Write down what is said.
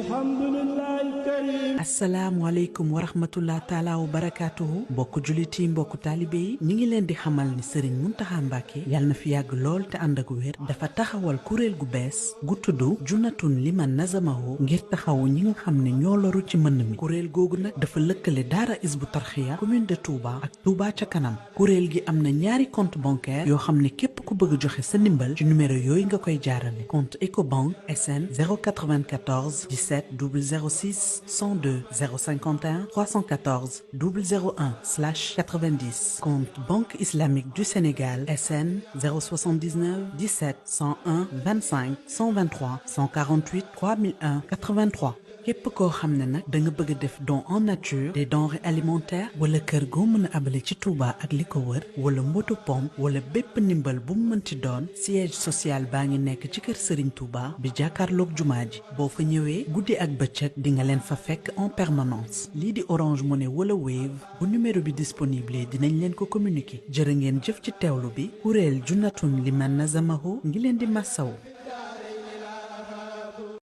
alhamdulillahi karim. asalaamualeykum wa rahmatullah taala wa barakaatuhu mbokku jullit yi mbokku taalibe yi ñi ngi leen di xamal ni sëriñ Muntaxa Mbàkke yàlla na fi yàgg lool te ànd ak wér dafa taxawal kuréel gu bees gu tudd Junnatun Liman Nazamahu ngir taxawu ñi nga xam ne ñoo loru ci mbënn mi kuréel googu nag dafa lëkkale daara Hizbut Tarqiyyah commune de Touba ak Touba ca kanam kuréel gi am na ñaari compte bancaire yoo xam ne képp ku bëgg joxe sa ndimbal ci numéro yooyu nga koy jaarale compte Ecobank SN 094 17 006 102 051 314 001/90 compte Banque islamique du Sénégal SN 079 17 101 25 123 148 3001 83 képp koo xam ne nag da nga bëgg a def don en nature des denrées alimentaires wala kër goo mën a abale ci Touba ak li ko wër wala moto pompe wala bépp ndimbal bu mu mënti doon siège social baa ngi nekk ci kër Serigne Touba bi jàkkaarloog jumaa ji boo fa ñëwee guddi ak bëccëg di nga leen fa fekk en permanence lii di Orange Money wala Wave bu numéro bi disponible dinañ leen ko communiquer jërë ngeen jëf ci teewlu bi kuréel Junnatun Liman Nazamahu ngi leen di massaw